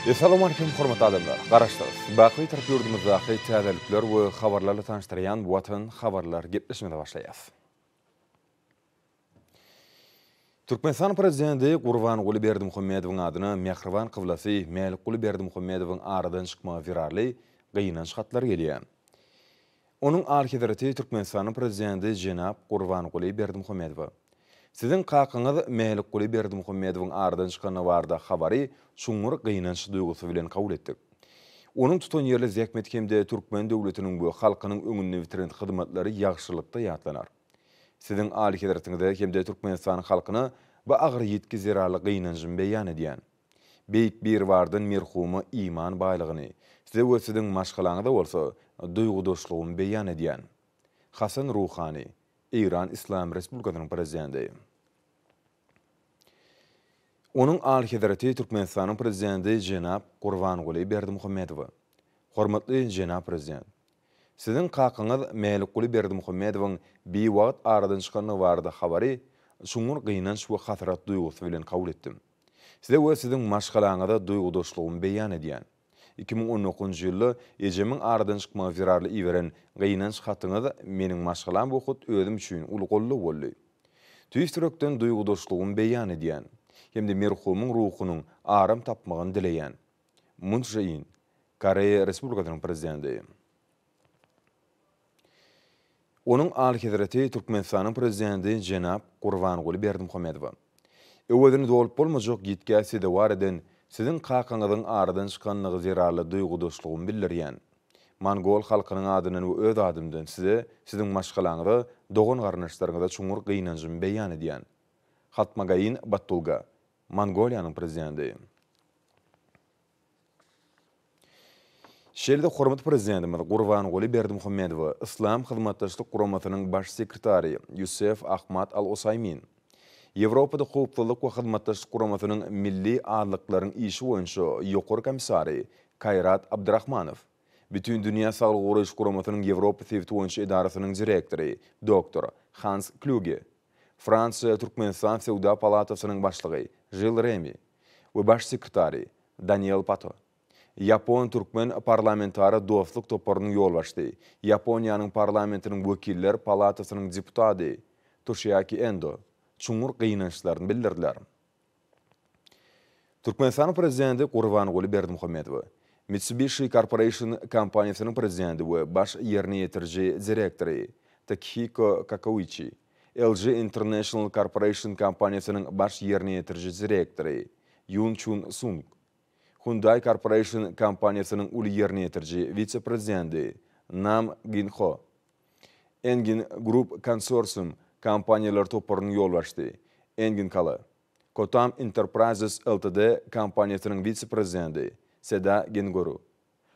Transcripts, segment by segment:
Essalawmalikim hormatly adamlar! Garaşsyz, baky Bitarap ýurdumyzdaky täzelikler we habarlarla tanyşdyrýan Watan habarlar gepleşigimize başlaýas. Türkmenistanyň Prezidenti Gurbanguly Berdimuhamedowyň adyna mähriban kyblasy Mälikguly Berdimuhamedowyň aradan çykmagy zerarly gynanç hatlary gelýär. Onuň Alyhezreti Türkmenistanyň Prezidenti jenap Gurbanguly Berdimuhamedowa. Siziň kakaňyz Mälikguly Berdimuhamedowyň aradan çykany barada habary çuňňur gynanç duýgusy bilen kabul etdik. Onuň tutanýerli zähmeti hem-de türkmen döwletiniň we halkynyň öňünde bitiren hyzmatlary ýagşylykda ýatlanar. Siziň Alyhezretiňize hem-de Türkmenistanyň halkyna bu agyr ýitgi zerarly gynanjymy beýan edýän. Beýik Biribardan merhuma iman baýlygyny, size we siziň maşgalaňyza bolsa duýgudaşlygymy beýan edýän. Hasan Ruhani, Eýran Yslam Respublikasynyň Prezidenti. Onuň Alyhezreti Türkmenistanyň Prezidenti jenap Gurbanguly Berdimuhamedowa. Hormatly jenap Prezident! Siziň kakaňyz Mälikguly Berdimuhamedowyň biwagt aradan çykandygy barada habary çuňňur gynanç we hasrat duýgusy bilen kabul etdim. Size we siziň maşgalaňyza duýgudaşlygymy beýan edýän. 2019-njy ýylda ejemiň aradan çykmagy zerarly iberen gynanç hatyňyz meniň maşgalam we hut özüm üçin uly goldaw boldy. Tüýs ýürekden duýgudaşlygymy beýan edýän hem-de merhumyň ruhunyň aram tapmagyny dileýän. Mun Çže In, Koreýa Respublikasynyň Prezidenti. Onuň Alyhezreti Türkmenistanyň Prezidenti jenap Gurbanguly Berdimuhamedowa. Öwezini dolup bolmajak ýitgä sezewar eden Siziň kakaňyzyň aradan çykanlygy zerarly duýgudaşlygymy bildirýän. Mongol halkynyň adyndan we öz adymdan Size, Siziň maşgalaňyza, dogan-garyndaşlaryňyza çuňňur gynanjymy beýan edýän. Hatmagaýyn Battulga, Mongoliýanyň Prezidenti. Şeýle-de hormatly Prezidentimiz Gurbanguly Berdimuhamedowa Yslam Hyzmatdaşlyk Guramasynyň Baş sekretary Ýusef Ahmad Al-Osaýmin, Ýewropada Howpsuzlyk we Hyzmatdaşlyk Guramasynyň Milli azlyklaryň işi boýunça Ýokary komissary Kaýrat Abdyrahmanow, Bütindünýä Saglygy Goraýyş Guramasynyň Ýewropa sebiti boýunça edarasynyň direktory doktor Hans Klýuge, Fransiýa-Türkmenistan söwda palatasynyň başlygy Žil Remi we baş sekretary Daniel Pato, Ýapon-türkmen parlamentara dostluk toparynyň ýolbaşçysy, Ýaponiýanyň parlamentiniň wekiller palatasynyň deputady Toşiaki Endo çuňňur gynançlaryny bildirdiler. Türkmenistanyň Prezidenti Gurbanguly Berdimuhamedow, Mitsubishi Corporation kompaniýasynyň prezidenti we baş ýerine ýetiriji direktory Takehiko Kakauiçi, LG International Corporation kompaniýasynyň baş ýerine ýetiriji direktory Ýun Çun Sung, Hyundai Corporation kompaniýasynyň uly ýerine ýetiriji wise-prezidenti Nam Gin Ho, Engin Group Consortium kompaniýalar toparynyň ýolbaşçysy Engin Kala, Kotam Enterprises Ltd kompaniýasynyň wise-prezidenti Seda Gengoru,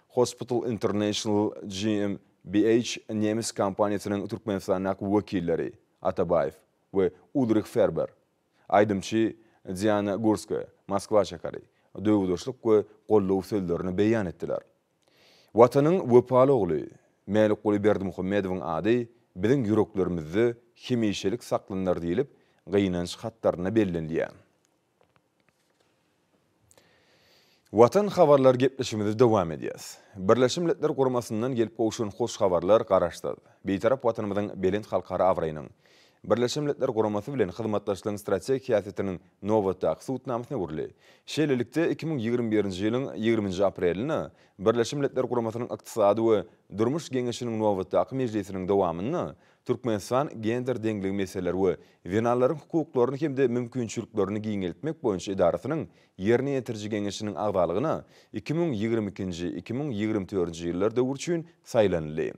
Hospital International GmbH nemes kompaniýasynyň Türkmenistandaky wekilleri Atabaýew we Ulrih Ferber, aýdymçy Diana Gurskaýa, Moskwa şäheri, duýgudaşlyk we goldaw sözlerini beýan etdiler. Watanyň wepaly ogly Mälikguly Berdimuhamedowyň ady biziň ýüreklerimizde hemişelik saklanylar diýlip, gynanç hatlarynda bellenilýär. Watan habarlar gepleşigimizi dowam edýäs. Birleşen Milletler Guramasyndan gelip gowşan hoş habarlar Garaşsyz, Bitarap Watanymyzyň belent halkara abraýynyň, Birleşen Milletler Guramasy bilen hyzmatdaşlygyň strategik häsiýetiniň nobatdaky subutnamasyna öwrüldi. Şeýlelikde, 2021-nji ýylyň ýigriminji aprelinde Birleşen Milletler Guramasynyň Ykdysady we Durmuş Geňeşiniň nobatdaky mejlisiniň dowamynda Türkmenistan gender deňligi meseleleri we zenanlaryň hukuklaryny hem-de mümkinçiliklerini giňeltmek boýunça edarasynyň Ýerine ýetiriji geňeşiniň agzalygyna 2022-nji, 2024-nji ýyllar döwri üçin saýlanyldy.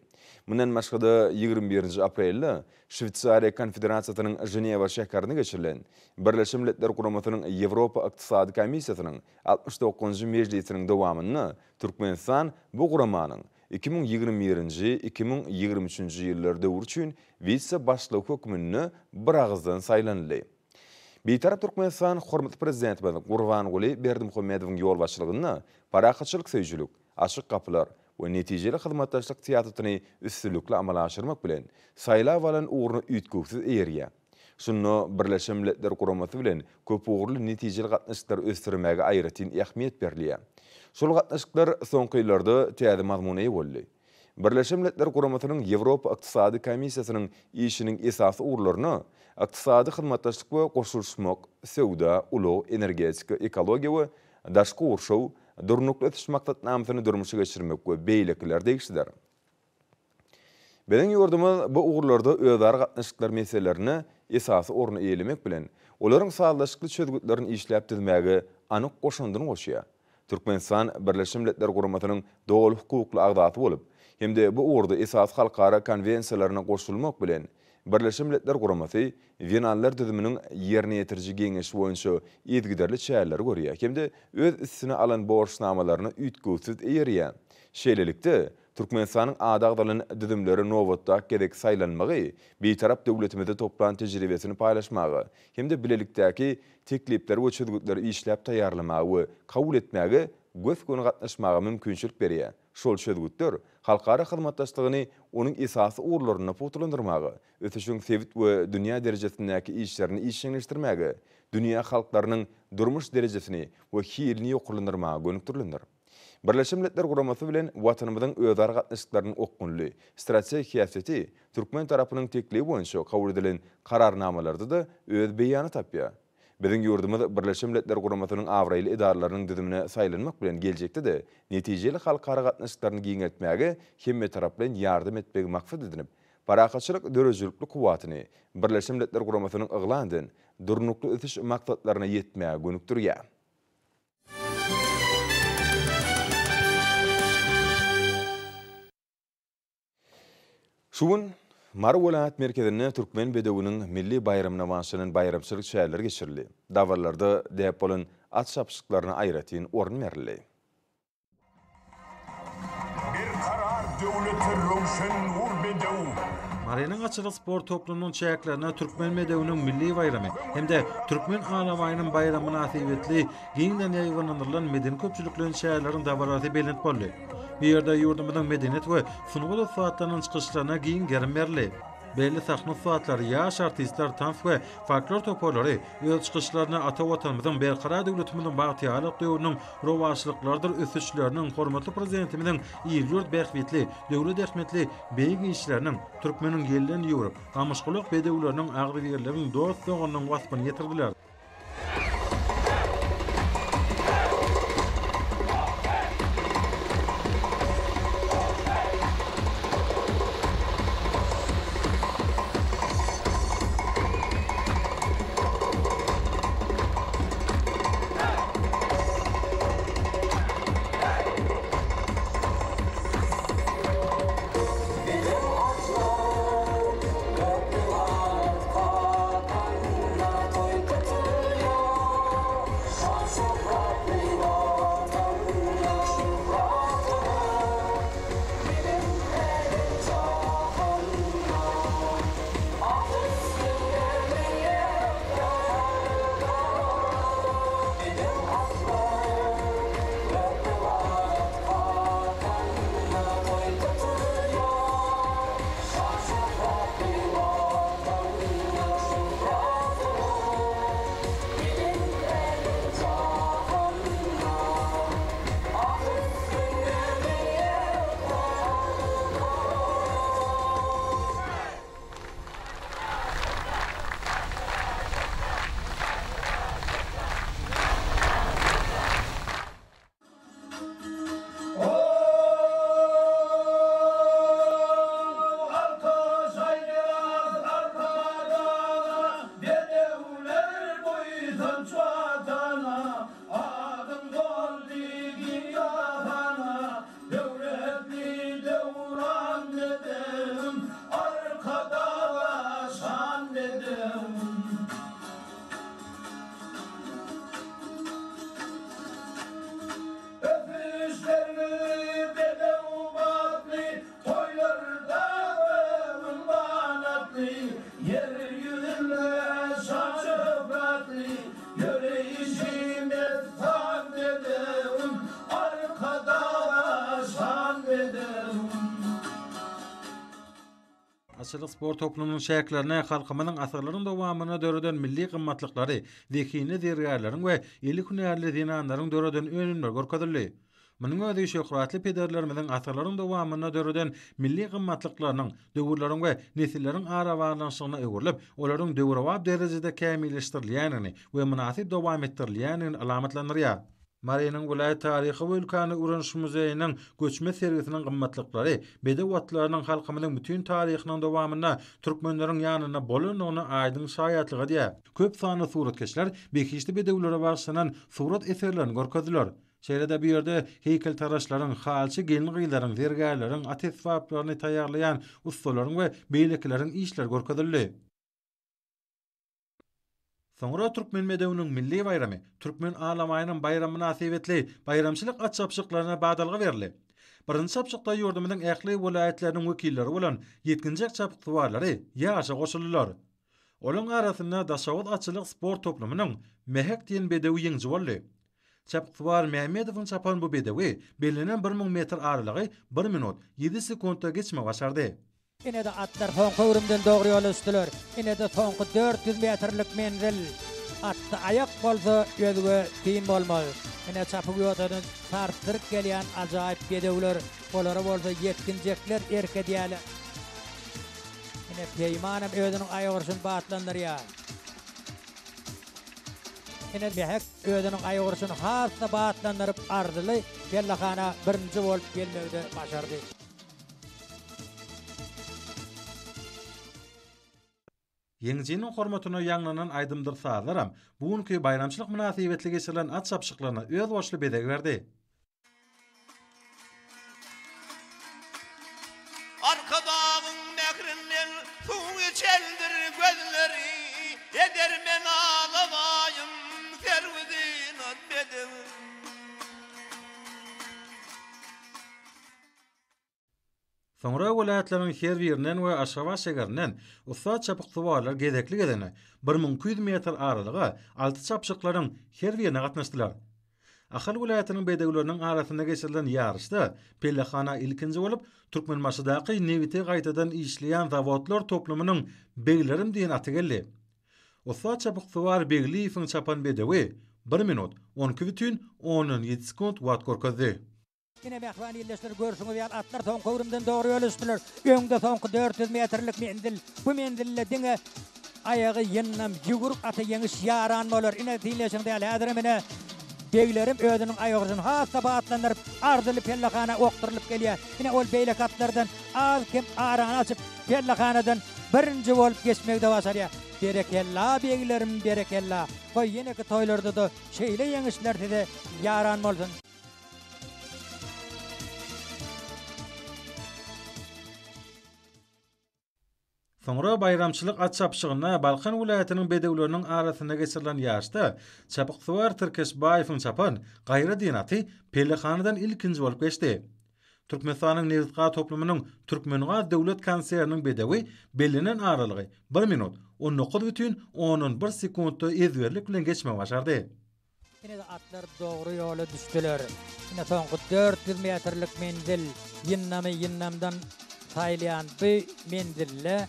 Mundan başga-da, 21-nji aprelde Şweýsariýa Konfederasiýasynyň Ženewa şäherinde geçirilen Birleşen Milletler Guramasynyň Ýewropa Ykdysady Komissiýasynyň 69-njy mejlisiniň dowamynda Türkmenistan bu guramanyň 2021-nji, 2023-nji ýyllar döwri üçin wise-başlygy hökmünde biragyzdan saýlanyldy. Bitarap Türkmenistan hormatly Prezidentimiz Gurbanguly Berdimuhamedowyň ýolbaşçylygynda parahatçylyk söýüjilik, açyk gapylar we netijeli hyzmatdaşlyk syýasatyny üstünlikli amala aşyrmak bilen, saýlap alan ugruna üýtgewsiz eýerýär. Şunda Birleşen Milletler Guramasy bilen köpugurly netijeli gatnaşyklary ösdürmäge aýratyn ähmiýet berilýär. Şol gatnaşyklar soňky ýyllarda täze mazmuna eýe boldy. Birleşen Milletler Guramasynyň Ýewropa Ykdysady Komissiýasynyň işiniň esasy ugurlaryna ykdysady hyzmatdaşlyk we goşulyşmak, söwda, ulag, energetika, ekologiýa we daşky gurşaw, Durnukly ösüş maksatnamasyny durmuşa geçirmek we beýlekiler degişlidir. Biziň ýurdumyz bu ugurlarda özara gatnaşyklar meselelerinde esasy orny eýelemek bilen, olaryň sazlaşykly çözgütlerini işläp düzmäge anyk goşandyny goşýar. Türkmenistan Birleşen Milletler Guramasynyň doly hukukly agzasy bolup, hem-de bu ugurda esasy halkara konwensiýalaryna goşulmak bilen, Birleşen Milletler Guramasy Zenanlar düzüminiň Ýerine ýetiriji geňeşi boýunça yzygiderli çäreleri görýär hem-de öz üstüne alan borçnamalaryna üýtgewsiz eýerýär. Şeýlelikde, Türkmenistanyň ady agzalan düzümlere nobatdaky gezek saýlanmagy Bitarap döwletimizde toplan tejribesini paýlaşmaga hem-de bilelikdäki teklipleri we çözgütleri işläp taýýarlamaga we kabul etmäge gös-göni gatnaşmaga mümkinçilik berýär. Şol çözgütler halkara hyzmatdaşlygyny onuň esasy ugurlarynda pugtalandyrmaga, ösüşiň sebit we dünýä derejesindäki işlerini işjeňleşdirmäge, dünýä halklarynyň durmuş derejesini we hilini ýokarlandyrmaga gönükdirilendir. Birleşen Milletler Guramasy bilen Watanymyzyň özara gatnaşyklarynyň okgunly, strategik häsiýeti türkmen tarapynyň teklibi boýunça kabul edilen Kararnamalarda-da öz beýanyny tapýar. Biziň ýurdumyz Birleşen Milletler Guramasynyň abraýly edaralarynyň düzümine saýlanmak bilen geljekde-de netijeli halkara gatnaşyklaryny giňeltmäge hemmetaraplaýyn ýardam etmegi maksat edinip, parahatçylyk döredijilikli kuwwatyny Birleşen Milletler Guramasynyň yglan eden Durnukly ösüş maksatlaryna ýetmäge gönükdirýär. Şu gün Mary welaýat merkezinde Türkmen bedewiniň milli baýramyna bagyşlanan baýramçylyk çäreleri geçirildi. Dabaralarda däp bolan at çapyşyklaryna aýratyn orun berildi. Berkarar döwlete röwşen nur bedew. Marynyň atçylyk sport toplumynyň çäklerinde Türkmen bedewiniň milli baýramy hem-de Türkmen alabaýynyň baýramy mynasybetli giňden ýaýbaňlandyrylan medeni-köpçülikleýin çäreleriň dabarasy belent boldy. Bu ýerde ýurdumyzyň medeniýet we sungat ussatlarynyň çykyşlaryna giň gerim berildi. Belli sahna ussatlary, ýaş artistler, tans we folklor toparlary öz çykyşlarynda ata Watanymyzyň, Berkarar döwletimiziň bagtyýarlyk döwrüniň rowaçlyklarydyr ösüşleriniň, hormatly Prezidentimiziň il-ýurt bähbitli, döwlet ähmiýetli beýik işleriniň, türkmeniň ýelden ýüwrük, gamyşgulak bedewleriniň agzybirligiň, dost-doganlygyň waspyny ýetirdiler. Atçylyk sport toplumynyň çäklerinde halkymyzyň asyrlaryň dowamynda döreden milli gymmatlyklary, zehinli zergärleriň we eli hünärli zenanlaryň döreden önümleri görkezildi. Munuň özi şöhratly pederlerimiziň asyrlaryň dowamynda döreden milli gymmatlyklarynyň döwürleriň we nesilleriň arabaglanyşygyna öwrülip, olaryň döwrebap derejede kämilleşdirilýändigini we mynasyp dowam etdirilýändigini alamatlandyrýar. Marynyň welaýat taryhy we ülkäni öwreniş muzeýiniň göçme sergisiniň gymmatlyklary bedew atlarynyň halkymyzyň bütin taryhynyň dowamynda türkmenleriň ýanynda bolandygyna aýdyň şaýatlyk edýär. Köp sanly suratkeşler behişdi bedewlere bagyşlanan surat eserlerini görkezdiler. Şeýle-de bu ýerde heýkeltaraşlaryň, halyçy gelin-gyzlaryň, zergärleriň, at esbaplaryny taýýarlaýan ussalaryň we beýlekileriň işleri görkezildi. Soňra türkmen bedewiniň milli baýramy, Türkmen alabaýynyň baýramy mynasybetli baýramçylyk at çapyşyklaryna badalga berildi. Birinji çapyşykda ýurdumyzyň ähli welaýatlarynyň wekilleri bolan ýetginjek çapyksuwarlary ýaryşa goşuldylar. Olaryň arasynda Daşoguz atçylyk sport toplumynyň Mähek diýen bedewi ýeňiji boldy. Çapyksuwar Mämmedowyň çapan bu bedewi bellenen 1000 metr aralygy bir minut, ýedi sekuntda geçmegi başardy. Ine-de atlar soňky öwrümden dogry ýola düşdüler. Ine-de soňky 400 metrlik menzil. Atda aýak bolsa, özge syn bolmaz. Ine çapyk ýodadan sarsdyryp gelýän ajaýyp bedewler, olara bolsa ýetginjekler erk edýärler. Ine Peýmanam özüniň aýak urşuny batlandyrýar. Ine Mähek özüniň aýak urşuny has-da batlandyryp arzyly pellehana birinji bolup gelmegi-de başardy. Ýeňijiniň hormatyna ýaňlanan aýdymdyr sazlaram bu günki baýramçylyk mynasybetli geçirilen at çapyşyklaryna özboluşly bezeg berdi. Arkadagyň mährinden suw içendir gözleri, Edermen alabaýym, serwi-zynat bedewim. Soňra welaýatlaryň her birinden we Aşgabat şägerinden ussat çapyksuwarlar gezekli-gezegine 1200 metr aralyga alty çapyşyklaryň her birine gatnaşdylar. Ahal welaýatynyň bedewleriniň arasynda geçirilen ýaryşda pellehana ilkinji bolup Türkmenbaşydaky nebiti gaýtadan işleýän zawodlar toplumynyň Beglerim diýen aty geldi. Ussat çapyksuwar Begliýewiň çapan bedewi bir minut, 12 bütin ondan ýedi sekunt wagt görkezdi. Ine, mähriban ildeşler, görşüňiz ýaly, atlar soňky öwrümden dogry ýola düşdüler. Öňde soňky 400 metrlik menzil. Bu menzilde diňe aýagy ýyndam, ýüwrük ata ýeňiş ýaran bolar. Ine, synlaýşyňyz ýaly, häzirem ine, beglerim özüniň aýagujyny has-da batlandyryp, arzyly pellehana okdurylyp gelýär. Ine, ol beýleki atlardan az-kem arany açyp, pellehanadan birinji bolup geçmegi-de başarýar. Berekella, beglerim, berekella! Goý, ýeneki toýlarda-da şeýle ýeňişler size ýaran bolsun! Soňra baýramçylyk at çapyşygynda Balkan welaýatynyň bedewleriniň arasynda geçirilen ýaryşda çapyksuwar Tirkeşbaýewiň çapan Gaýra diýen aty pellehanadan ilkinji bolup geçdi. Türkmenistanyň nebitgaz toplumynyň Türkmengaz döwlet konserniniň bedewi bellenen aralygy bir minut, 19 bütin ondan bir sekuntda ezberlik bilen geçmegi başardy. Ine-de atlar dogry ýola düşdüler. Ine soňky 400 metrlik menzil, ýyndamy ýyndamdan saýylýan bu menzilde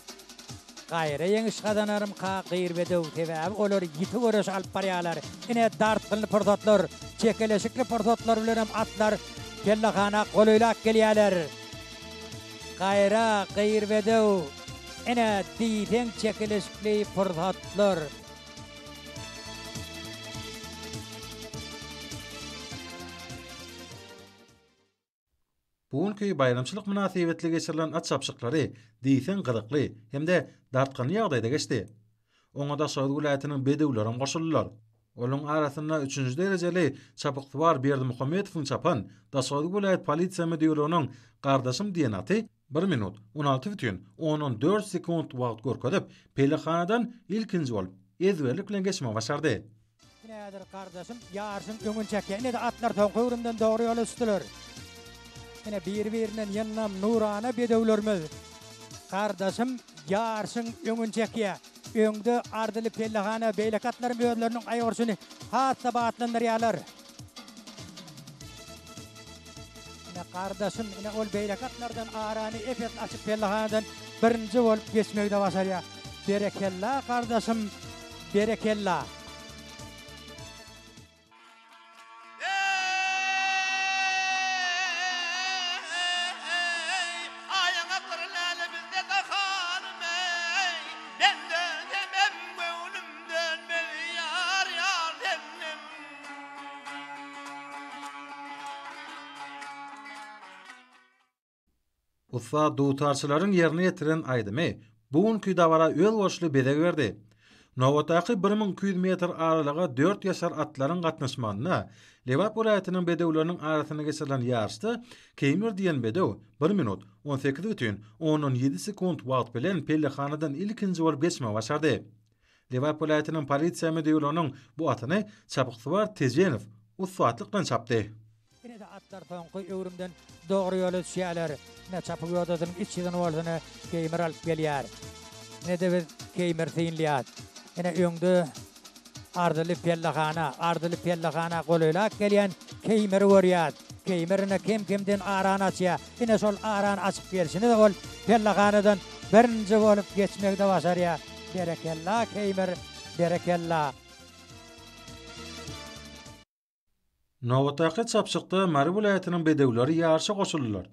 gaýra ýeňiş gazanarmyka gyr bedew, sebäbi olar ýiti göreş alyp barýarlar. Ine dartgynly pursatlar, çekeleşikli pursatlar bilenem atlar pellehana golaýlap gelýärler. Gaýra gyr bedew, ine diýseň çekeleşikli pursatlar. Bu günki baýramçylyk mynasybetli geçirilen at çapyşyklary diýseň gyzykly hem-de dartgynly ýagdaýda geçdi. Oňa Daşoguz welaýatynyň bedewlerem goşuldylar. Olaryň arasynda üçünji derejeli çapyksuwar Berdimuhamedowyň çapan Daşoguz welaýat polisiýa müdirliginiň Gardaşym diýen aty Bir minut, 16 bütin ondan dört sekunt wagt görkezip, pellehanadan ilkinji bolup, ezberlik bilen geçmegi başardy. Ine häzir gardaşym ýaryşyň öňüni çekýär. Ine-de atlar soňky öwrümden dogry ýola düşdüler. Ine biri-birinden ýyndam, nurana bedewlerimiz. Gardaşym ýaryşyň öňüni çekýär. Öňde arzyly pellehana beýleki atlaram özleriniň aýgurşuny has-da batlandyrýarlar. Ine, gardaşym, ine, ol beýleki atlardan arany ep-esli açyp pellehanadan birinji bolup geçmegi-de başarýar. Berekella, gardaşym, berekella! Ussat dutarçylaryň ýerine ýetiren aýdymy bu günki dabara özboluşly bezeg berdi. Nobatdaky 1200 metr aralyga dört ýaşar atlaryň gatnaşmagynda Lebap welaýatynyň bedewleriniň arasynda geçirilen ýaryşda Keýmir diýen bedew bir minut, 18 bütin ondan ýedi sekunt wagt bilen pellehanadan ilkinji bolup geçmegi başardy. Lebap welaýatynyň polisiýa müdirliginiň bu atyny çapyksuwar Tejenow ussatlyk bilen çapdy. Ine-de atlar soňky öwrümden dogry ýola düşýärler. Ine çapyk ýodasynyň iç ýüzüni bolsa ine Keýmir alyp gelýär. Ine-de biz Keýmiri synlaýas. Ine öňde arzyly pellehana, arzyly pellehana golaýlap gelýän Keýmiri görýäs. Keýmir ine kem-kemden arany açýar. Ine şol arany açyp gelşine-de ol pellehanadan birinji bolup geçmegi-de başarýar. Berekella Keýmir, berekella! Nobatdaky çapyşykda Mary welaýatynyň bedewleri ýaryşa goşuldylar.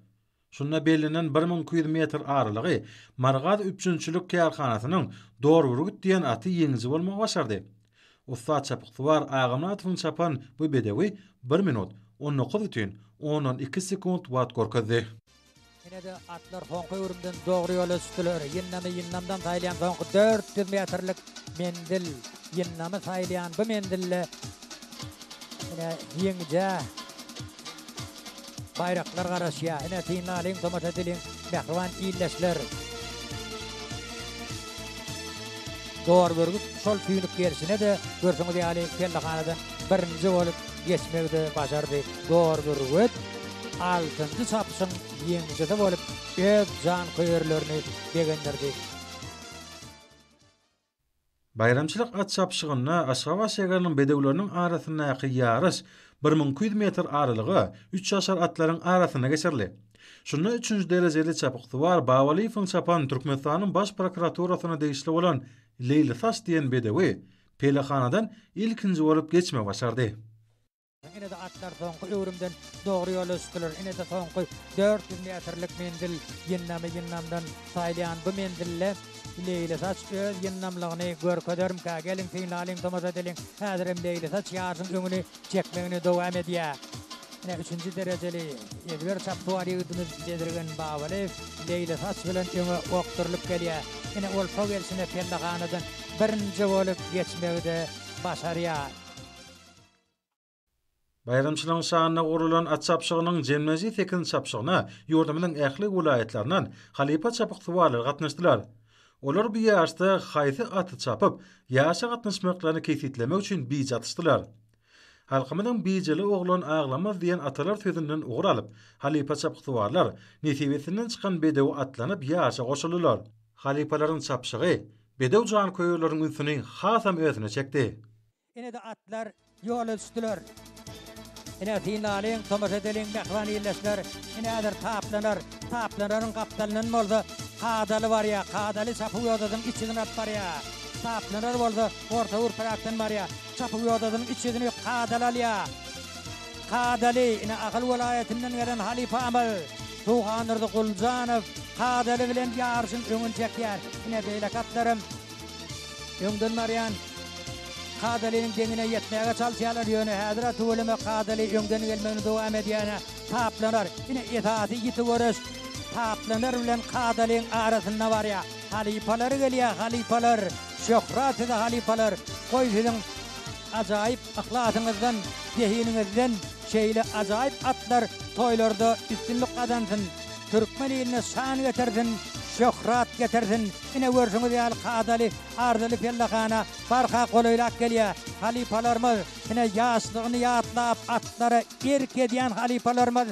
Şunda bellenen 1200 metr aralygy Marygaz üpjünçilik kärhanasynyň Dorbürgüt diýen aty ýeňiji bolmagy başardy. Ussat çapyksuwar Agamyradowyň çapan bu bedewi bir minut, on dokuz bütin ondan iki sekunt wagt görkezdi. Ine-de atlar soňky öwrümden dogry ýola düşdüler. Ýyndamy ýyndamdan saýylýan soňky 400 metrlik menzil. Ýyndamy saýylýan bu menzilde ine ýeňijä baýraklar garaşýar. Ine synlalyň, tomaşa edeliň, mähriban ildeşler. Dorbürgüt şol tüýnük gelşine-de görşüňiz ýaly pellehanadan birinji bolup geçmegi-de başardy. Dorbürgüt altynjy çapyşyň ýeňijisi bolup, öz janköýerlerini begendirdi. Baýramçylyk at çapyşygynda Aşgabat şägeriniň bedewleriniň arasyndaky ýaryş 1200 metr aralyga üç ýaşar atlaryň arasynda geçirildi. Şunda üçünji derejeli çapyksuwar Babalyýewiň çapan Türkmenistanyň Baş prokuraturasyna degişli bolan Leýlisaç diýen bedewi pelehanadan ilkinji bolup geçmegi başardy. Ine-de atlar soňky öwrümden dogry ýola düşdüler. Ine-de soňky 400 metrlik menzil. Ýyndamy ýyndamdan saýylýan bu menzilde Leýlisaç öz ýyndamlygyny görkezermikä? Geliň, synlalyň, tomaşa edeliň. Häzirem Leýlisaç ýaryşyň öňüni çekmegini dowam edýär. Ine, üçünji derejeli ezber çapsuwar ýigidimiz Bezirgen Babalyýew Leýlisaç bilen öňe okdurylyp gelýär. Ine, ol şo gelşine pellehanadan birinji bolup geçmegi-de başarýar. Baýramçylygyň şanyna guralan at çapyşygynyň jemleýji sekizinji çapyşygyna ýurdumyzyň ähli welaýatlaryndan halypa çapyksuwarlar gatnaşdylar. Olar bu ýaryşda haýsy aty çapyp, ýaryşa gatnaşmaklaryny kesgitlemek üçin bije atyşdylar. Halkymyzyň Bijeli oglan aglamaz diýen atalar sözünden ugur alyp, halypa çapyksuwarlar nesibesinden çykan bedewe atlanyp ýaryşa goşuldylar. Halypalaryň çapyşygy bedew janköýerleriň ünsüni hasam özüne çekdi. Ine-de atlar ýola düşdüler. Ine, synlalyň, tomaşa edeliň, mähriban ildeşler. Ine, häzir taplanar. Taplanaryň gapdalyndan bolsa Kadaly barýar. Kadaly çapuw ýodasynyň iç ýüzüni alyp barýar. Taplanar bolsa orta gürpüräkden barýar. Çapuw ýodasynyň iç ýüzüni Kadaly alýar. Kadaly, ine, Ahal welaýatyndan gelen halypamyz Suwhandurdy Guljanow Kadaly bilen ýaryşyň öňüni çekýär. Ine, beýleki atlaram Öňden barýan Kadalynyň deňine ýetmäge çalyşýarlar, ýöne häzir-ä tüweleme Kadaly öňden gelmegini dowam edýäne taplanar. Ine, esasy ýiti göreş Taplanar bilen Kadalyň arasynda barýar. Halypalar gelýär, halypalar! Şöhrat size, halypalar! Goý, siziň ajaýyp yhlasyňyzdan, zehiniňizden şeýle ajaýyp atlar toýlarda üstünlik gazansyn! Türkmen iline şan getirsin, şöhrat getirsin! Ine, görşüňiz ýaly, kadaly, arzyly pellehana barha golaýlap gelýär. Halypalarymyz, ine, ýaşlygyny ýatlap, atlara erk edýän halypalarymyz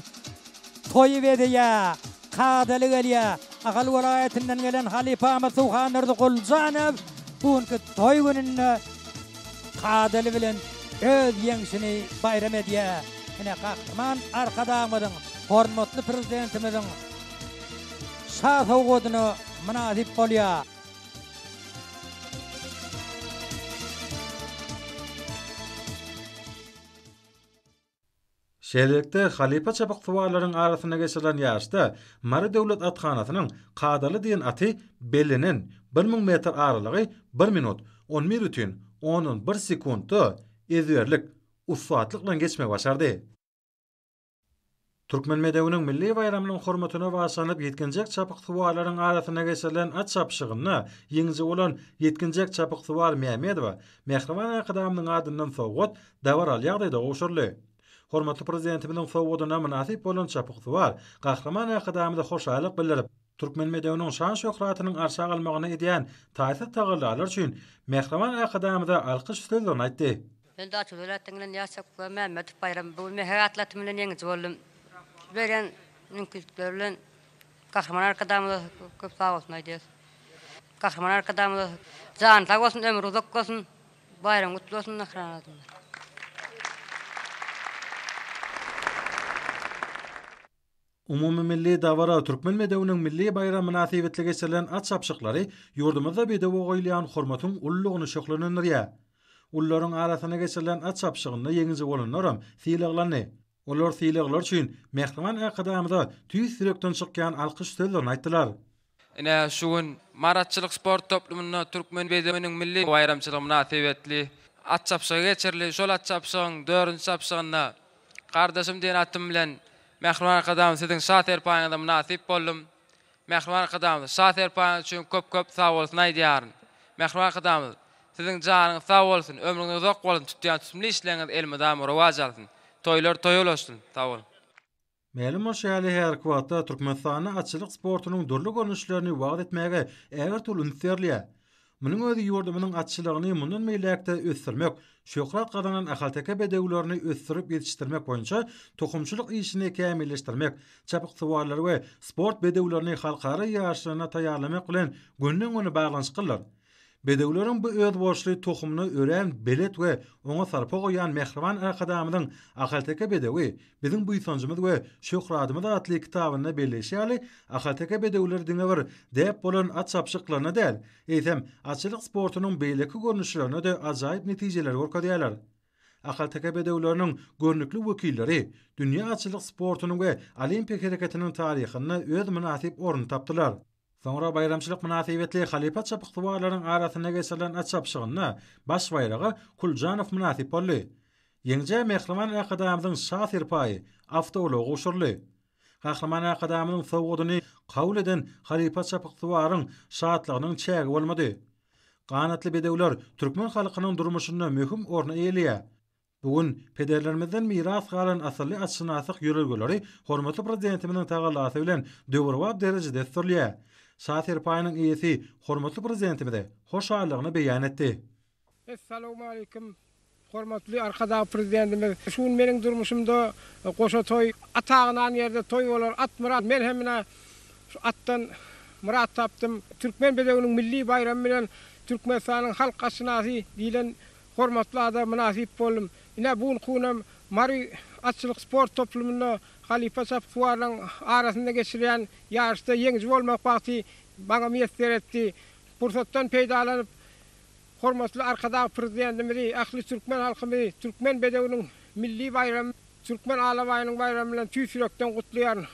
toýy bezeýär, kadaly gelýär. Ahal welaýatyndan gelen halypamyz Suwhandurdy Guljanow bu günki toý gününde kadaly bilen öz ýeňşini baýram edýär. Ine, Gahryman Arkadagymyzyň, hormatly Prezidentimiziň Şa sowgadyna mynasyp bolýar. Şeýlelikde, halypa çapyksuwarlaryň arasynda geçirilen ýaryşda Mary döwlet athanasynyň Kadaly diýen aty bellenen 1000 metr aralygy bir minut, on bir bütin ondan bir sekuntda ezberlik, ussatlyk bilen geçmegi başardy. Türkmen bedewiniň milli baýramynyň hormatyna bagyşlanyp ýetginjek çapyksuwarlaryň arasynda geçirilen at çapyşygynda ýeňiji bolan ýetginjek çapyksuwar Mämmedowa mähriban Arkadagymyzyň adyndan sowgat dabaraly ýagdaýda gowşuryldy. Hormatly Prezidentimiziň sowgadyna mynasyp bolan çapyksuwar Gahryman Arkadagymyza hoşallyk bildirip, türkmen bedewiniň şan-şöhratynyň arşa galmagyna edýän taýsyz tagallalary üçin mähriban Arkadagymyza alkyş sözlerini aýtdy. Men Daşoguz welaýatyndan gelen ýaş çapyksuwar Mämmedow Baýram. Bu gün Mähek atly atym bilen ýeňiji boldum. Berýän mümkinçilikleri bilen Gahryman Arkadagymyza köp sag bolsun aýdýarys. Gahryman Arkadagymyza jany sag bolsun, ömri uzak bolsun, baýramy gutly bolsun mähriban adamlar. Umumymilli dabara Türkmen bedewiniň milli baýramy mynasybetli geçirilen at çapyşyklary ýurdumyzda bedewe goýulýan hormatyň ululygyny şöhlelendirýär. Ulularyň arasynda geçirilen at çapyşygynda ýeňiji bolanlaram sylaglandy. Olar sylaglar üçin mähriban Arkadagymyza tüýs ýürekden çykýan alkyş sözlerini aýtdylar. Ine, şu gün Mary atçylyk sport toplumynda Türkmen bedewiniň milli baýramçylygy mynasybetli at çapyşygy geçirildi. Şol at çapyşygyň dördünji çapyşygynda Gardaşym diýen atym bilen Mähriban Arkadagymyz siziň şa serpaýyňyza mynasyp boldum. Mähriban Arkadagymyz, şa serpaýyňyz üçin köp-köp sagbolsun aýdýaryn. Mähriban Arkadagymyz, siziň janyňyz sag bolsun, ömrüňiz uzak bolsun, tutýan tutumly işleriňiz elmydama rowaç alsyn. Toýlar toýa ulaşsyn. Sag boluň. Mälim bolşy ýaly, häzirki wagtda Türkmenistanda atçylyk sportunyň dürli görnüşlerini wagyz etmäge ägirt uly üns berilýär. Munuň özi ýurdumyzyň atçylygyny mundan beýläk-de ösdürmek, şöhrat gazanan ahalteke bedewlerini ösdürip ýetişdirmek boýunça tohumçylyk işini kämilleşdirmek, çapyksuwarlary we sport bedewlerini halkara ýaryşlaryna taýýarlamak bilen gönüden-göni baglanyşyklydyr. Bedewleriň bu özboluşly tohumyna örän belet we oňa sarpa goýýan mähriban Arkadagymyzyň Ahalteke bedewi, biziň buýsanjymyz we şöhradymyz atly kitabynda belleýşi ýaly, ahalteke bedewleri diňe bir däp bolan at çapyşyklaryna däl, eýsem, atçylyk sportunyň beýleki görnüşlerinde-de ajaýyp netijeleri görkezýärler. Ahalteke bedewleriniň görnükli wekilleri dünýä atçylyk sportunyň we olimpiýa hereketiniň taryhynda öz mynasyp ornuny tapdylar. Soňra baýramçylyk mynasybetli halypa çapyksuwarlaryň arasynda geçirilen at çapyşygynda baş baýraga Kuljanow mynasyp boldy. Ýeňijä mähriban Arkadagymyzyň Şa serpaýy, awtoulagy gowşuryldy. Gahryman Arkadagymyzyň sowgadyny kabul eden halypa çapyksuwaryň şatlygynyň çägi bolmady. Ganatly bedewler türkmen halkynyň durmuşynda möhüm orny eýeleýär. Bu gün pederlerimizden miras galan asylly atşynaslyk ýörelgeleri hormatly Prezidentimiziň tagallasy bilen döwrebap derejede ösdürilýär. Şa serpaýynyň eýesi hormatly Prezidentimize hoşallygyny beýan etdi. Essalawmaleýkim, hormatly Arkadag Prezidentimiz! Şu gün meniň durmuşymda goşa toý, at agynan ýerde toý bolar, at myrat. Men hem ine şu atdan myrat tapdym. Türkmen bedewiniň milli baýramy bilen Türkmenistanyň halk atşynasy diýlen Hormatly ada mynasyp boldum. Ine, bu günki günem Mary atçylyk sport toplumynda halypa çapyksuwarlaryň arasynda geçirilýän ýaryşda ýeňiji bolmak bagty maňa miýesser etdi. Pursatdan peýdalanyp, hormatly Arkadag Prezidentimizi, ähli türkmen halkymyzy Türkmen bedewiniň milli baýramy, Türkmen alabaýynyň baýramy bilen tüýs ýürekden gutlaýaryn.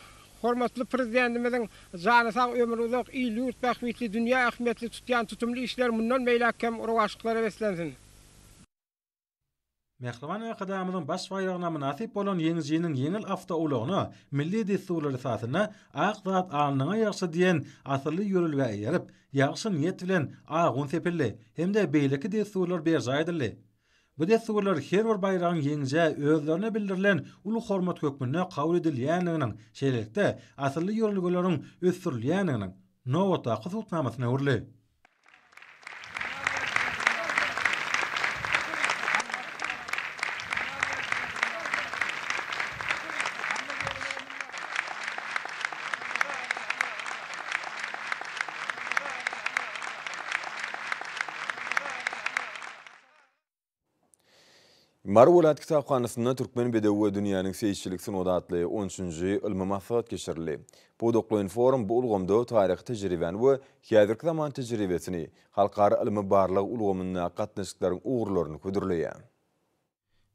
Hormatly Prezidentimiziň jany sag, ömri uzak, il-ýurt bähbitli, dünýä ähmiýetli tutýan tutumly işleri mundan beýläk hem rowaçlyklara beslensin! Mähriban Arkadagymyzyň baş baýragyna mynasyp bolan ýeňijiniň ýeňil awtoulagyna milli dessurlar esasynda Ak zat alnyňa ýagşy diýen asylly ýörelgä eýerip, ýagşy niýet bilen ak un sepildi hem-de beýleki dessurlar berjaý edildi. Bu dessurlar her bir baýragyň ýeňijä özlerine bildirilen uly hormat hökmünde kabul edilýändiginiň, şeýlelikde, asylly ýörelgeleriň ösdürilýändiginiň nobatdaky subutnamasyna öwrüldi. Mary welaýat kitaphanasynda Türkmen bedewi we dünýäniň seýisçilik sungaty atly on üçünji ylmy maslahat geçirildi. Pudaklaýyn forum bu ulgamda taryhy tejribäni we häzirki zaman tejribesini, halkara ylmy-barlag ulgamyndaky gatnaşyklaryň ugurlaryny hödürleýär.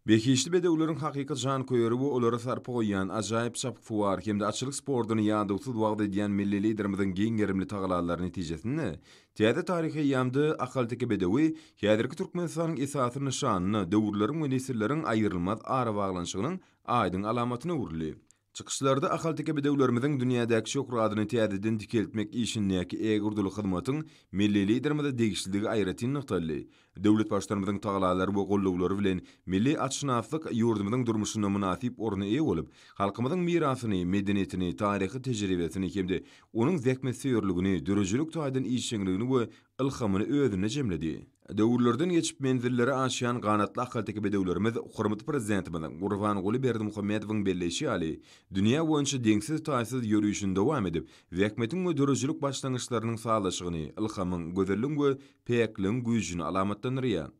Behişdi bedewleriň hakyky janköýeri we olara sarpa goýýan, ajaýyp çapyksuwar hem-de atçylyk sportuny ýadawsyz wagyz edýän milli Liderimiziň giň gerimli tagalalary netijesinde, täze taryhy eýýamda ahalteke bedewi häzirki Türkmenistanyň esasy nyşanyna, döwürleriň we nesilleriň aýrylmaz arabaglanyşygynyň aýdyň alamatyna öwrüldi. Çykyşlarda ahalteke bedewlerimiziň dünýädäki şöhratyny täzeden dikeltmek işindäki ägirduly hyzmatyň milli Liderimize degişlidigi aýratyn nygtaldy. Döwlet Baştutanymyzyň tagallalary we gollawlary bilen milli atşynaslyk ýurdumyzyň durmuşynda mynasyp orna eýe bolup, halkymyzyň mirasyny, medeniýetini, taryhy tejribesini hem-de onuň zähmetsöýerligini, döredijilik taýdan işjeňligini we ylhamyny özünde jemledi. Döwürlerden geçip menzilleri aşýan ganatly ahalteke bedewlerimiz hormatly Prezidentimiziň Gurbanguly Berdimuhamedowyň belleýşi ýaly, dünýä boýunça deňsiz-taýsyz ýörişini dowam edip, zähmetiň we döredijilik başlangyçlarynyň sazlaşygyny, ylhamyň, gözelligiň we päkligiň güýjüni alamatlandyrýar.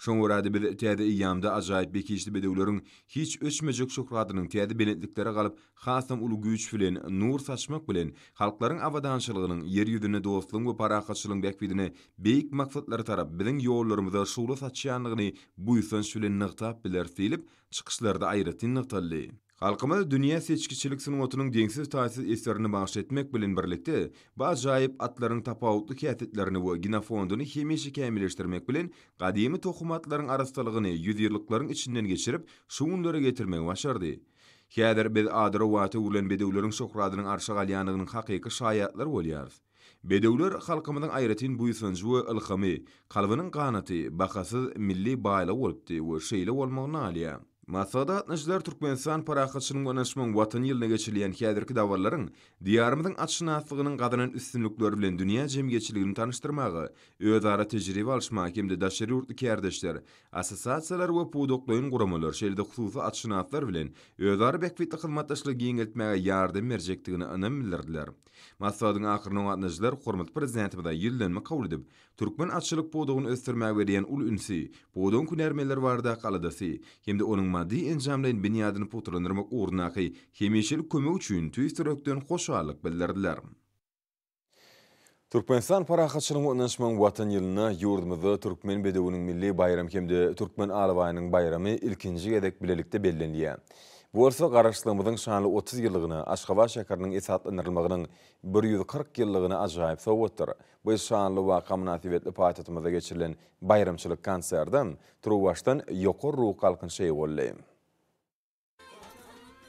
Şoňa görä-de biz täze eýýamda ajaýyp behişdi bedewleriň hiç öçmejek şöhratynyň täze belentliklere galyp, hasam uly güýç bilen nur saçmak bilen, halklaryň abadançylygynyň, Ýer ýüzünde dostlugyň we parahatçylygyň bähbidine beýik maksatlara tarap biziň ýollarymyza şugla saçýandygyny buýsanç bilen nygtap bileris diýlip, çykyşlarda aýratyn nygtaldy. Halkymyz dünýä seçgiçilik sungatynyň deňsiz-taýsyz eserini bagyş etmek bilen birlikde, bu ajaýyp atlaryň tapawutly häsiýetlerini we genofondyny hemişe kämilleşdirmek bilen, gadymy tohum atlaryň arassalygyny ýüzýyllyklaryň içinden geçirip, şu günlere getirmegi başardy. Häzir biz ady rowata öwrülen bedewleriň şöhratynyň arşa galýandygynyň hakyky şaýatlary bolýarys. Bedewler halkymyzyň aýratyn buýsanjy we ylhamy, kalbynyň ganaty, bahasyz milli baýlygy bolupdy we şeýle bolmagyna galýar. Maslahata gatnaşyjylar Türkmenistan parahatçylygyň we ynanyşmagyň Watany ýylynda geçirilýän häzirki dabaralaryň Diýarymyzyň atşynaslygynyň gazanan üstünlikleri bilen dünýä jemgyýetçiligini tanyşdyrmaga, özara tejribe alyşmaga hem-de daşary ýurtly kärdeşler, assosiasiýalar we pudaklaýyn guramalar, şeýle-de hususy atşynaslar bilen özara bähbitli hyzmatdaşlygy giňeltmäge ýardam berjekdigine ynam bildirdiler. Maslahatyň ahyrynda gatnaşyjylar hormatly Prezidentimize ýüzlenme kabul edip, türkmen atçylyk pudagyny ösdürmäge berýän uly ünsi, pudagyň hünärmenleri baradaky aladasy hem-de onuň maddy-enjamlaýyn binýadyny pugtalandyrmak ugrundaky hemişelik kömegi üçin tüýs ýürekden hoşallyk bildirdiler. Türkmenistan Parahatçylygyň we ynanyşmagyň Watany ýylynda ýurdumyzda Türkmen bedewiniň milli baýramy hem-de Türkmen alabaýynyň baýramy ilkinji gezek bilelikde bellenilýär. Bu bolsa Garaşsyzlygymyzyň şanly 30 ýyllygyna, Aşgabat şäheriniň esaslandyrylmagynyň 140 ýyllygyna ajaýyp sowgatdyr. Bu şanly waka mynasybetli paýtagtymyzda geçirilen baýramçylyk konsertem turuwbaşdan ýokary ruhy galkynyşa eýe boldy.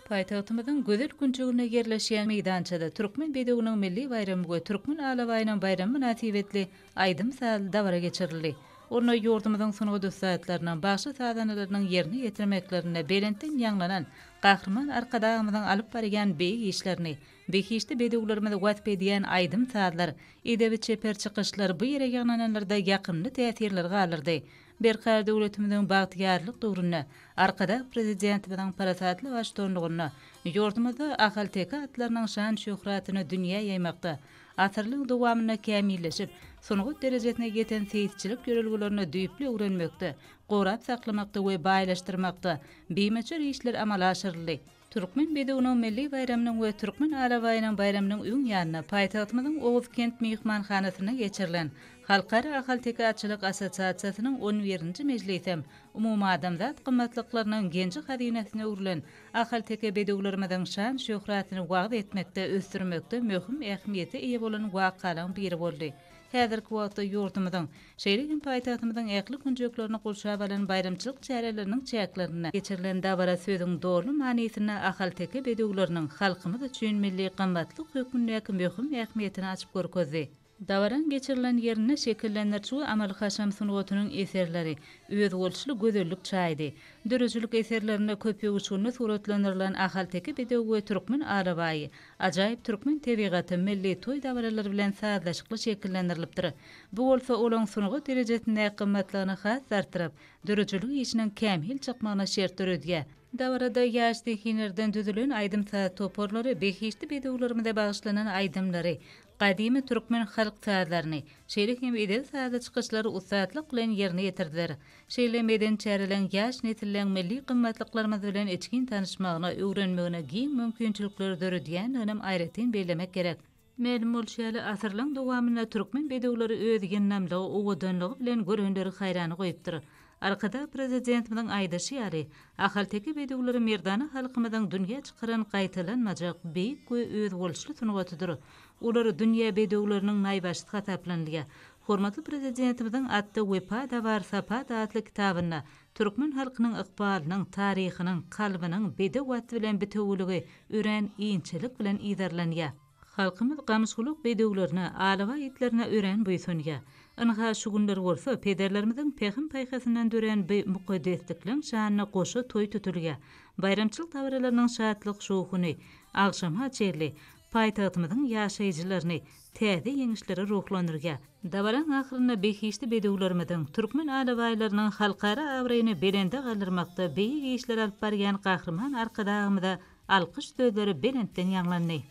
Paýtagtymyzyň gözel künjeginde ýerleşýän meýdançada Türkmen bedewiniň milli baýramy we Türkmen alabaýynyň baýramy mynasybetli aýdym-sazly dabara geçirildi. Onda ýurdumyzyň sungat ussatlarynyň, bagşy-sazandalarynyň ýerine ýetirmeklerinde belentden ýaňlanan Gahryman Arkadagymyzyň alyp barýan beýik işlerini, behişdi bedewlerimizi wasp edýän aýdym-sazlar, edebi-çeper çykyşlar bu ýere ýygnananlarda ýakymly täsirleri galdyrdy. Berkarar döwletimiziň bagtyýarlyk döwründe Arkadag Prezidentimiziň parasatly baştutanlygynda ýurdumyzda ahalteke atlarynyň şan-şöhratyny dünýä ýaýmakda, asyrlaryň dowamynda kämilleşip, sungat derejesine ýeten seýisçilik ýörelgelerini düýpli öwrenmekde, gorap saklamakda we baýlaşdyrmakda bimöçber işler amala aşyryldy. Türkmen bedewiniň milli baýramynyň we Türkmen alabaýynyň baýramynyň öň ýanynda paýtagtymyzyň Oguzkent myhmanhanasynda geçirilen Halkara ahalteke atçylyk assosiasiýasynyň on birinji mejlisem umumadamzat gymmatlyklarynyň genji-hazynasyna öwrülen ahalteke bedewlerimiziň şan-şöhratyny wagyz etmekde, ösdürmekde möhüm ähmiýete eýe bolan wakalaryň biri boldy. Häzirki wagtda ýurdumyzyň, şeýle hem paýtagtymyzyň ähli künjeklerini gurşap alan baýramçylyk çäreleriniň çäklerinde geçirilen dabara sözüň doly manysynda ahalteke bedewleriniň halkymyz üçin milli gymmatlyk hökmündäki möhüm ähmiýetini açyp görkezdi. Dabaraň geçirilen ýerinde şekillendiriji we amaly-haşam sungatynyň eserleri özboluşly gözellik çaýdy. Döredijilik eserlerinde köpöwüşginli suratlandyrylan ahalteke bedewi we türkmen alabaýy, ajaýyp türkmen tebigaty milli toý dabaralary bilen sazlaşykly şekillendirilipdir. Bu bolsa olaň sungat derejesindäki gymmatlygyny has artdyryp, döredijilik işiniň kämil çykmagyna şert döredýär. Dabarada ýaş zehinlerden düzülen aýdym-saz toparlary behişdi bedewlerimize bagyşlanan aýdymlary, gadymy türkmen halk sazlaryny, şeýle hem edebi-sazly çykyşlary ussatlyk bilen ýerine ýetirdiler. Şeýle medeni çäreleriň ýaş nesilleň milli gymmatlyklarymyz bilen içgin tanyşmagyna, öwrenmegine giň mümkinçilikleri döredýändiginem aýratyn bellemek gerek. Mälim bolşy ýaly, asyrlaryň dowamynda türkmen bedewleri öz ýyndamlygy, owadanlygy bilen görenleri haýrana goýupdyr. Arkadag Prezidentimiziň aýdyşy ýaly, ahalteke bedewleri merdana halkymyzyň dünýä çykaran gaýtalanmajak beýik we özboluşly sungatydyr. Olar dünýä bedewleriniň naýbaşysy hasaplanylýar. Hormatly Prezidentimiziň Atda wepa-da bar, sapa-da atly kitabynda türkmen halkynyň ykbalynyň, taryhynyň, kalbynyň bedew at bilen bitewüligi örän inçelik bilen yzarlanýar. Halkymyz gamyşgulak bedewlerine, alabaý itlerine örän buýsanýar. Ynha, şu günler bolsa pederlerimiziň pähim-paýhasyndan dörän bu mukaddeslikleň şanyna goşa toý tutulýar. Baýramçylyk dabaralarynyň şatlyk-şowhuny agşama çenli paýtagtymyzyň ýaşaýjylaryny täze ýeňişlere ruhlandyrýar. Dabaraň ahyrynda behişdi bedewlerimiziň, türkmen alabaýlarynyň halkara abraýyny belende galdyrmakda beýik işleri alyp barýan Gahryman Arkadagymyza alkyş sözleri belentden ýaňlandy.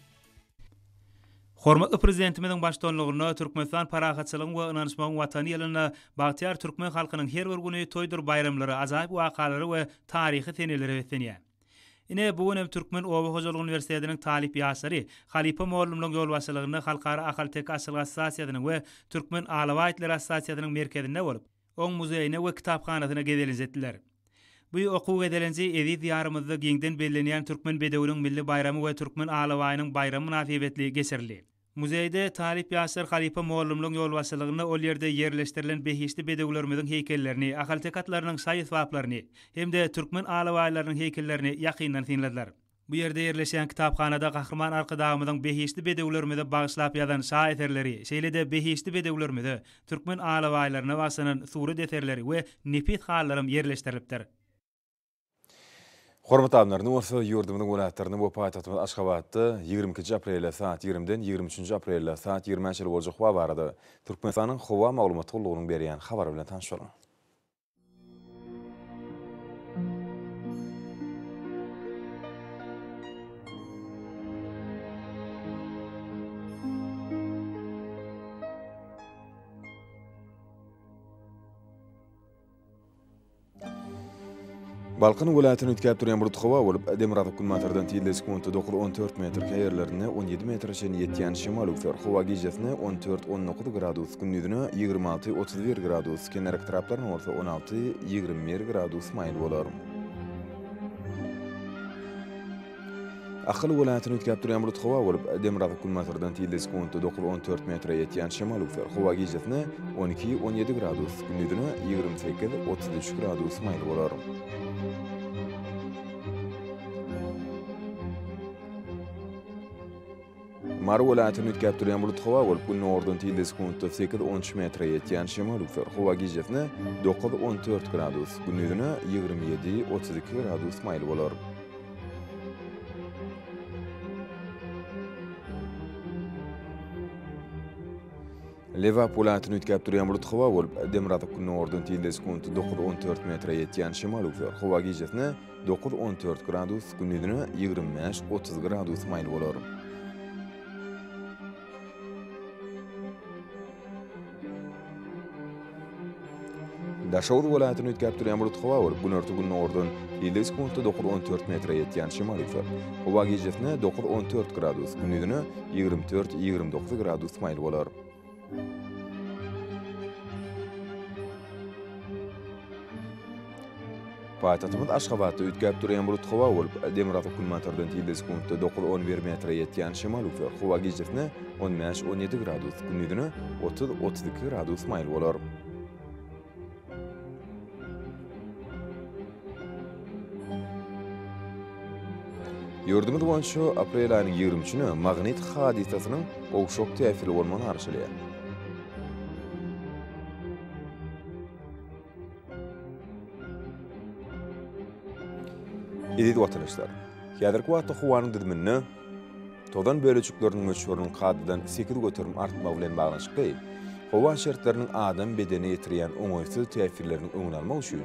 Hormatly Prezidentimiziň baştutanlygynda Türkmenistan parahatçylygyň we ynanyşmagyň Watany ýylynda bagtyýar türkmen halkynyň her bir güni toýdur baýramlara, ajaýyp wakalara we taryhy senelere beslenýär. Ine, bu gün hem Türkmen oba hojalyk uniwersitetiniň talyp ýaşlary halypa mugallymlaryň ýolbaşçylygynda Halkara ahalteke atçylyk assosiasiýasynyň we Türkmen alabaý itleri assosiasiýasynyň merkezinde bolup, oň muzeýine we kitaphanasyna gezelenç etdiler. Bu okuw gezelenji eziz Diýarymyzda giňden bellenýän Türkmen bedewiniň milli baýramy we Türkmen alabaýynyň baýramy mynasybetli geçirildi. Muzeýde talyp ýaşlar halypa mugallymlaryň ýolbaşçylygynda ol ýerde ýerleşdirilen behişdi bedewlerimiziň heýkellerini, ahalteke atlarynyň şaý-esbaplaryny hem-de türkmen alabaýlarynyň heýkellerini ýakyndan synladylar. Bu ýerde ýerleşýän kitaphanada Gahryman Arkadagymyzyň behişdi bedewlerimize bagyşlap ýazan şa eserleri, şeýle-de behişdi bedewlerimize, türkmen alabaýlaryna bagyşlanan surat eserleri we nepis halylaram ýerleşdirilipdir. Hormatly alymlar, indi bolsa ýurdumyzyň welaýatlarynda we paýtagtymyz Aşgabatda 22 nji aprelde saat ýigrimden 23 nji aprelde saat ýigrimä çenli boljak howa barada Türkmenistanyň Howa maglumat gullugynyň berýän habary bilen tanyş boluň. Balkan welaýatyny üýtgäp durýan bulut howa bolup, demirgazyk-günbatardan tizligi sekuntda dokuz-on dört metr, käýerlerinde on ýedi metre çenli ýetýän şemal öwser. Howa gijesine on dört-on dokuz gradus, gündizine 26, 31 gradus, kenarki etraplarynda bolsa on alty, 21 gradus maýyl bolar. Ahal welaýatyny üýtgäp durýan bulut howa bolup, demirgazyk-günbatardan tizligi sekuntda dokuz-on dört metre ýetýän şemal öwser. Howa gijesine on iki, on ýedi gradus, gündizine 28, 33 gradus maýyl bolar. Mary welaýatyny üýtgäp durýan bulut howa bolup, gündogardan tizligi sekuntda sekiz-on üç metre ýetýän şemal öwser. Howa gijesine dokuz-on dört gradus, gündizine 27, 32 gradus maýyl bolar. Lebap welaýatyny üýtgäp durýan bulut howa bolup, demirgazyk-gündogardan tizligi sekuntda dokuz-on dört metre ýetýän şemal öwser. Howa gijesine dokuz-on dört gradus, gündizine 25, 30 gradus maýyl bolar. Daşoguz welaýatyny üýtgäp durýan bulut howa bolup, günorta-gündogardan tizligi sekuntda dokuz-on dört metre ýetýän şemal öwser. Howa gijesine dokuz-on dört gradus, gündizine 24, 29 gradus maýyl bolar. Paýtagtymyz Aşgabatda üýtgäp durýan bulut howa bolup, demirgazyk-günbatardan tizligi sekuntda dokuz-on bir metre ýetýän şemal öwser. Howa gijesine on bäş-on ýedi gradus, gündizine otuz-otuz iki gradus maýyl bolar. Ýurdumyz boýunça aprel aýynyň ýigrimi üçüne magnit hadysasynyň gowşak täsirli bolmagy garaşylýar. Eziz watandaşlar! Häzirki wagtda howanyň düzüminde tozan bölejikleriniň möçberiniň kadadan 8% artmagy bilen baglanyşykly, howa şertleriniň adam bedenine ýetirýän oňaýsyz täsirleriniň öňüni almak üçin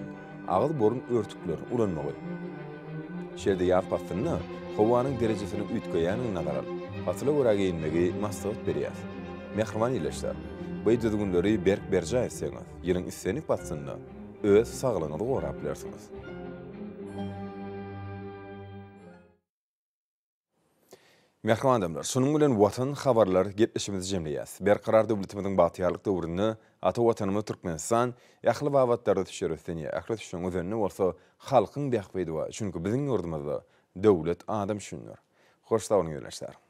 agyz-burun örtüklerini ulanmagy, şeýle-de ýaz paslynda howanyň derejesiniň üýtgeýändigini nazara alyp, pasyla görä geýinmegi maslahat berýäris. Mähriban ildeşler! Bu düzgünleri berk berjaý etseňiz, ýylyň islendik paslynda öz saglygyňyzy gorap bilersiňiz. Mähriban adamlar, şunuň bilen Watan habarlar gepleşigimizi jemleýäs. Berkarar döwletimiziň bagtyýarlyk döwründe ata Watanymyz Türkmenistan ähli babatlarda ösüşlere ösdünýär. Ähli ösüşleriň özeninde bolsa halkyň bähbidi bar. Çünki biziň ýurdumyzda döwlet adam üçindir. Hoş sag boluň ildeşler.